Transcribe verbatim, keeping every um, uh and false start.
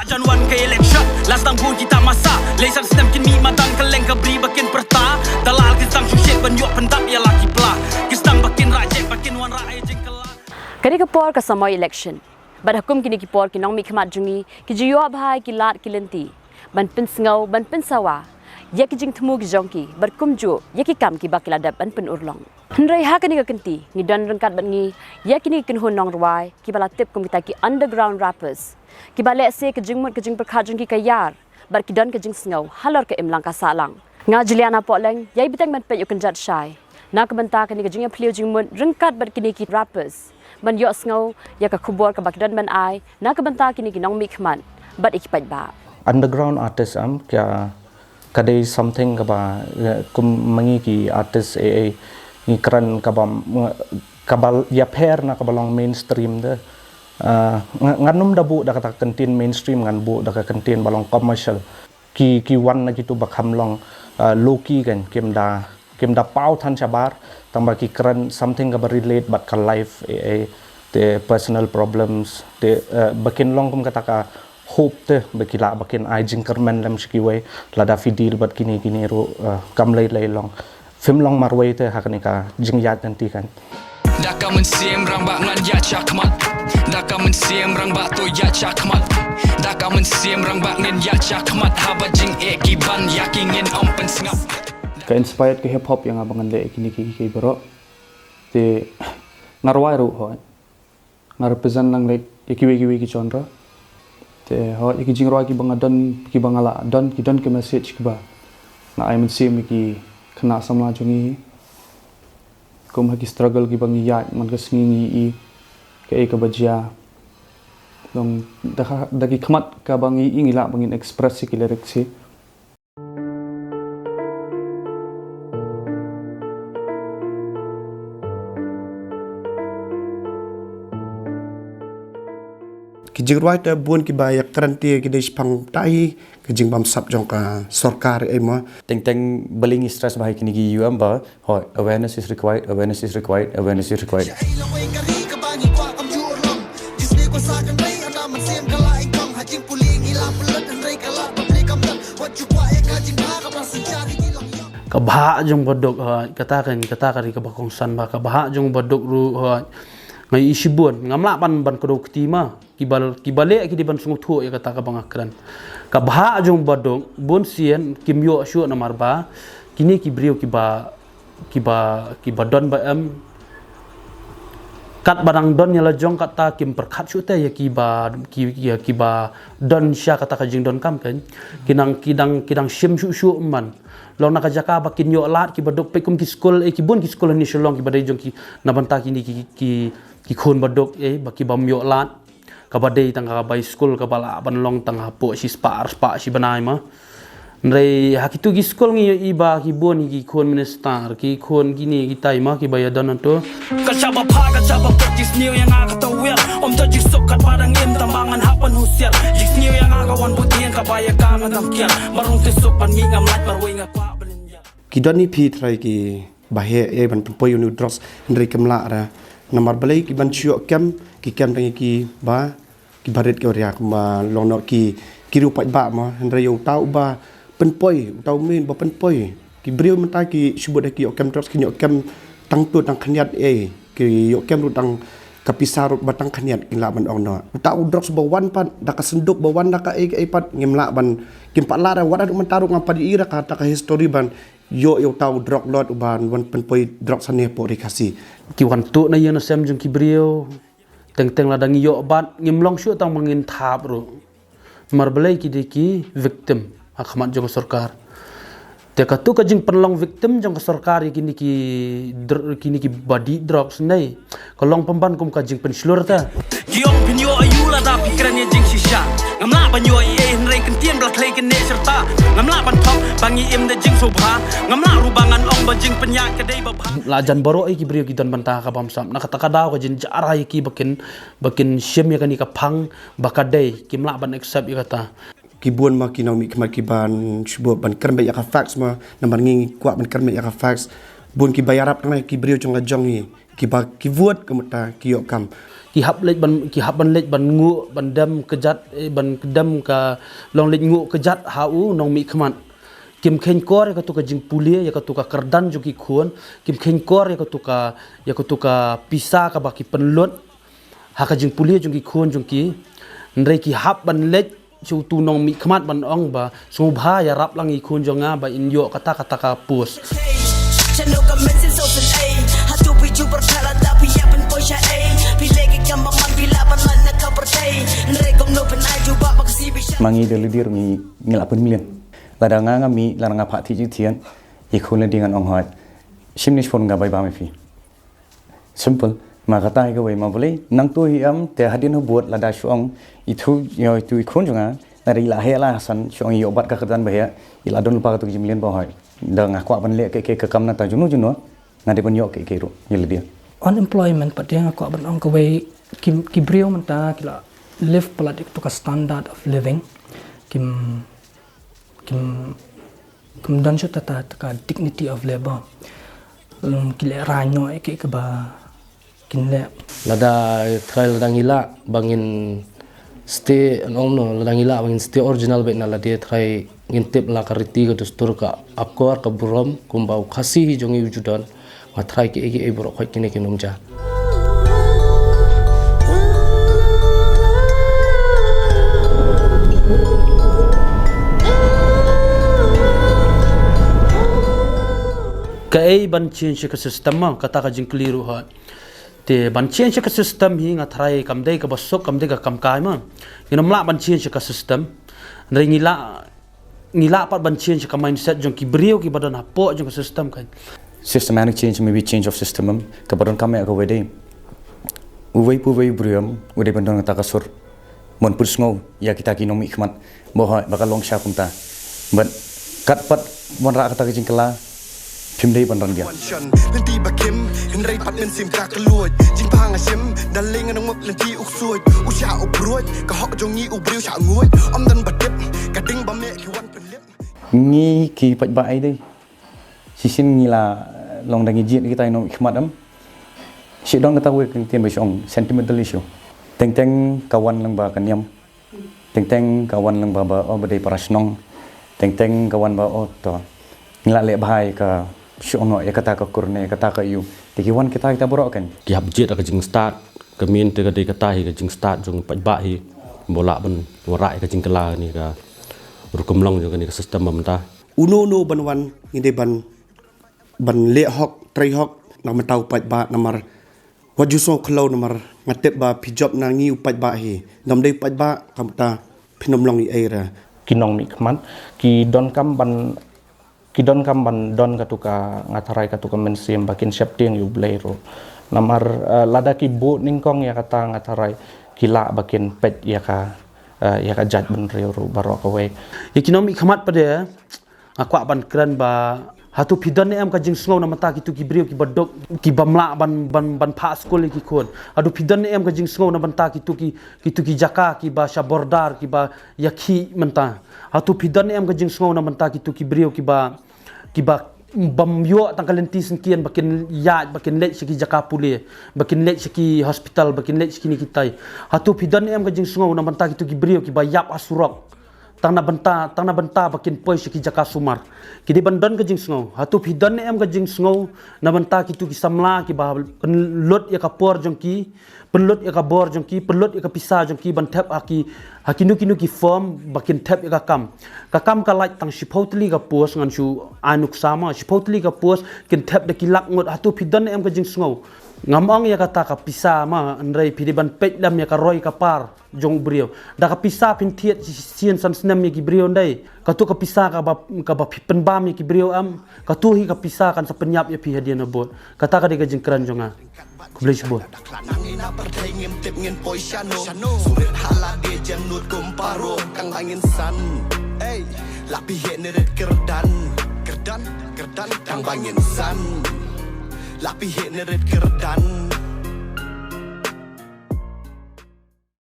Jan wan ka election, la sdang bun ki tamasa. Lei san snem kin mih madan ka leng ka bri ba kin pyrta. Dalal ki sdang shu shet ban ïoh pyndap ïa la ki pla. Ki sdang ba kin rah jek ba kin wanrah ai jingkylla. Kane ka por ka samoi election. Bad ha kum kine ki por ki nongmihkhmat jong ngi ki ju ïoh bha ïa ki lad ki lynti ban pynsngew, ban pynsawa ïa ki jingthmu ki jong ki bad kumjuh ïa ki kam kiba ki la dep ban pynurlong. Hynrei ha kane ka kynti ngi don ryngkat bad ngi ïa kine ki kynhun nongrwai kiba la tip kum kita ki underground rappers, kiba lehse ka jingmut ka jingpyrkhat jong ki ka ïar bad ki don ka jingsngew halor ka imlang ka sahlang. Nga Juliana Pohleng ïai bteng ban peit ïa u kynjat shai na ka bynta kane ka jingïaphylliew jingmut ryngkat bad kine ki rappers ban ïohsngew ïa ka khubor kaba ki don ban ai na ka bynta kine ki nongmihkhmat bad ïa ki paidbah. Underground artist am ka, ka dei something kaba, eh, kum ma ngi ki artist, eh, eh, ngi kren kaba, mm, kaba ïapher na kaba long mainstream de. Ah, nga, ngan ym da buh da kata ka kyntien mainstream, ngan buh da ka kyntien ba long commercial. Ki, ki wan na kitu ba kham long, ah, low key kan, kim da, kim da paw than shabar, tang ba ki kren something kaba relate bad ka life, eh, eh, te personal problems, te, eh, ba kin long kum kata ka hope te, ba ki lah ba kin ai jingkyrmen lem sha kiwei, lada phi deal bad kine, kine ruh, eh, kam lei lei long. Phim long marwei te ha kane ka jingïaid lynti kan. Da ka mynsiem rangbah ngan ïaid shakhmat. Da ka mynsiem rangbah to ïaid shakhmat. Da ka mynsiem rangbah ngin ïaid shakhmat. Haba jingeh ki ban ïa ki ngin ym pynsngap. Ka inspired ka hip hop ïa nga ba ngan leh kine ki, ki baroh. Te nga rwai ruh hooid. Nga represent lang like ïa kiwei kiwei ki genre. Te hooid ïa ki jingrwai kiba nga don, kiba nga la don, ki don ki message kiba nga ai mynsiem ïa ki khynnah samla jong ngi. Kum ha ki struggle kiba ngi ïaid man ka sngi ngi ïohi kaei kaba jia. Long da ka, da ki khmat kaba ngi ïohi ngi lah ba ngin express ïa ki lyrics hi. Ki jingrwai te bun kiba ïakren te ki dei shaphang tai ka jingbamsap jong ka sorkar ei mo. Teng teng balei ngi stress ba ha kine ki U M ba, hooid, awareness is required, awareness is required, awareness is required. Ka bhah jong ba duk, hooid, kata kan, kata ka dei kaba kongsan ba, ka bhah jong ba duk ruh, hooid. Nga ïohi shibun, ngam lah ban, ban kdew kti ma. Kiba, kiba leh ki dei ban sngewthuh ïa kata kaba nga kren. Ka bhah jong ba duk, bun sien kim ïoh shuh namar ba kine ki briew kiba, kiba, kiba don ba em, katba dang don ïa la jong kata kim pyrkhat shuh te ïa kiba, ki, ïa kiba don sha kata ka jingdonkam kan. Ki dang, ki dang, ki dang shim shuh shuh man. Long na ka jaka ba kin ïoh lad kiba duk, peit kum ki skul, eh, ki bun ki skul ha Shillong kiba dei jong ki na bynta kine ki, ki, ki khun ba duk, eh, ba kibym ïoh lad. Kaba dei tang ka bai skul kaba lah ban long tang hapoh shispah arspah shi bnai ma. Hynrei ha kitu ki skul ngi ïohi ba ki bun ki khun minister, ki khun kine kitai ma kiba ïadon hangto. Ka shaba pha, ka shaba pha, jingsniew ïa nga ka tawiar. Ym don jingsuk katba dang im, tang ba ngan hap ban husiar. Jingsniew ïa nga ka wan bud ïa nga kaba ïa ka ngan dang kiar. Marung te suk ban mih ngam lait marwei nga kwah ban ïa. Ki don i phi trai ki ba heh ei ban pynpoi ïa u drugs hynrei kim lah re. Namar balei ki ban shu ïoh kem, ki kem tang ïa ki ba, ki barit ki awria kumba long noh ki, ki riew paidbah mo, hynrei ïa uta uba pynpoi, uta u main ba pynpoi. Ki briew mynta ki shu bud da ki ïoh kem drugs, ki ïoh kem tang tut tang khyndiat ei, ki ïoh kem ruh tang ka pisa ruh ba tang khyndiat ki lah ban ong noh. Uta u drugs ba wan pat da ka synduk, ba wan da ka ei ka ei pat ngim lah ban, kim pat lah re, wat haduh mynta ruh ngam pat ïohi re kata ka history ban ïoh ïa uta u drug lord uba wan pynpoi drugs hangne hapoh Ri Khasi. Ki wan tuh na ïing na sem jong ki briew. Teng teng lada ngi ïoh bat ngim long shuh tang ba ngin thap ruh. Namar balei ki dei ki victim ha khmat jong ka sorkar. Te katu ka jingpynlong victim jong ka sorkar ïa kine ki dr-, kine kiba dih drugs hynrei ka long pynban kum ka jingpynshlur te. Ki ong phin ïoh aïu lada phi kren ïa jingshisha. Ngam lah ban ïoh ei ei hynrei kyntien ba la khlei kane syrta. Ngam lah ban thok ba ngi im da jingsngewbha. Ngam lah ruh ba ngan ong ba jingpynïaid ka dei ba bha. La jan baroh ei ki briew ki don bynta ka bamsap. Na kata ka daw ka jynjar ha ïa ki ba kin, ba kin shim ïa kane ka phang ba ka dei, kim lah ban accept ïa kata. Ki bun ma ki nongmihkhmat ki ban shu buh ban kren beit ïa ka facts ma, namar ngi ngi kwah ban kren beit ïa ka facts. Bun kiba ïarap tang ki briew jong la jong hi, kiba ki vote ka mut ta ki ïoh kam. Ki hap leit ban, ki hap ban leit ban nguh, ban dem kjat, eh, ban dem ka long leit nguh kjat ha u nongmihkhmat. Kim kheiñ kor ïa katu ka jingpule, ïa katu ka kyrdan jong ki khun, kim kheiñ kor ïa katu ka, ïa katu ka pisa kaba ki pynlut ha ka jingpule jong ki khun jong ki. Hynrei ki hap ban leit sha utu nongmihkhmat ban ong ba, sngewbha ïarap lang ïa i khun jong nga ba in ïoh kata, kata ka post. Ma ngi da lade ruh ngi, ngi la pynmlien. Lada nga nga mih, lada nga phah thiah jingthiah, i khun lade ngan ong hooid, shim ne shiphew nga bai bam ïa phi. Simple. Ma kata hi kawei ma balei nangtu hi em, te hadien habud lada shu ong itu, ïa itu i khun jong nga, lada i la heh la san shu ong ïoh bat ka kyrdan ba heh, i la don lypa katu ka jingmlien ba hooid. Da nga kwah ban leh kiei kiei ka kam nangta juno juno, nga dei ban ïoh kiei kiei ruh ïa lade. Unemployment pat de nga kwah ban ong kawei, ki, ki briew mynta ki la live palat ïa katu ka standard of living. Kim, kim, kim don shuh kata ka dignity of labor. Lum ki lehraiñ noh ïa kiei kiba kin leh. Lada trai lada ngi lah ba ngin stay, ong no, lada ngi lah ba ngin stay original beit na lade, trai ngin tip la ka riti ka dustur ka akor ka burom kumba u Khasi hi jong ngi u ju don. Nga trai kiei kiei baroh khoit kine kin ym jia. Kaei ban change ka system ma, kata ka jingkylli ruh hooid. Te ban change ka system hi nga trai kam dei kaba suk, kam dei ka kam kai ma. Ngin ym lah ban change ka system. Hynrei ngi lah, ngi lah pat ban change ka mindset jong ki briew kiba don hapoh jong ka system kan. Systematic change, maybe change of system em, kaba donkam ïa kawei dei. Uwei pa uwei u briew em, u dei ban don kata ka sur ban pynsngew ïa kita ki nongmihkhmat ba hooid ba ka long sha kumta. Bad katba wanrah kata ka jingkylla, phim dei ban rangïa. Lynti ba kim, hynrei pat mynsiem ka kylluid. Jingpang a shim, da leng nang mop lynti u ksuid. U shah u pruid, ka hok jong ngi u briew shah nguid. Ym don ba tip, ka ding ba meh ki wan pynlip. Ngi ki paidbah ai dei. Shisien ngi la long da ngi jied kita i nongmihkhmat em. Shi don kata wei ka ktien ba shu ong sentimental issue. Teng teng ka wan lang ba ka niam. Teng teng ka wan lang ba, ba, oh, ba dei para shnong. Teng teng ka wan ba, oh, to. Ngi la leh bha ïa ka shu ong noh ïa kata ka kur ne ïa kata ka ïew. Te ki wan kita kita baroh kan. Ki hap jied ïa ka jingstad, ka myn te ka dei kata hi ka jingstad jong paidbah hi. Ba lah ban wanrah ïa ka jingkylla kane ka rukom long jong kane ka system ba mynta. Uno uno ban wan ngi dei ban, ban leh hok, trei hok na ka bynta u paidbah namar wat ju sngew khlaw namar nga tip ba phi jop na ngi u paidbah hi. Dam dei u paidbah kam ta phin ym long ei ei re. Ki nongmihkhmat ki donkam ban, ki donkam ban don katu ka, nga tharai katu ka mynsiem ba kin sheptieng ïa U Blei ruh. Namar, eh, lada ki buh nyngkong ïa kata nga tharai ki lah ba kin peit ïa ka, eh, ïa ka jaitbynriew ruh baroh kawei. Ïa ki nongmihkhmat pat de, nga kwah ban kren ba, hato phi don ne em ka jingsngew na bynta kitu ki briew kiba duk, kiba ym lah ban, ban, ban phah skul ïa ki khun? Hato phi don ne em ka jingsngew na bynta kitu ki, kitu ki jaka kiba sha border kiba ïakhih mynta? Hato phi don ne em ka jingsngew na bynta kitu ki briew kiba, kiba bym ïoh tang ka lynti syngkien ba kin ïaid, ba kin leit sha ki jaka pule, ba kin leit sha ki hospital, ba kin leit sha kine kitai? Hato phi don ne em ka jingsngew na bynta kitu ki briew kiba ïap ha surok? Tang na bynta, tang na bynta ba kin poi sha ki jaka sumar. Ki dei ban don ka jingsngew. Hato phi don ne em ka jingsngew na bynta kitu ki samla kiba pynlut ïa ka por jong ki, pynlut ïa ka bor jong ki, pynlut ïa ka pisa jong ki ban thep ha ki, ha kino kino ki firm ba kin thep ïa ka kam. Ka kam ka lait tang shiphew tylli ka post, ngan shu ai nuksa ma, shiphew tylli ka post kin thep da ki lak ngut. Hato phi don ne em ka jingsngew? Ngam ong ïa kata ka pisa ma, hynrei phi dei ban peit lem ïa ka roi ka par jong u briew. Da ka pisa phin thied shi sien san snem ïa ki briew ndei? Kato ka pisa kaba, kaba phi pynbam ïa ki briew em? Kato hi ka pisa kan sa pynïap ïa phi hadien habud. Kata ka dei ka jingkren jong nga. Khublei shibun.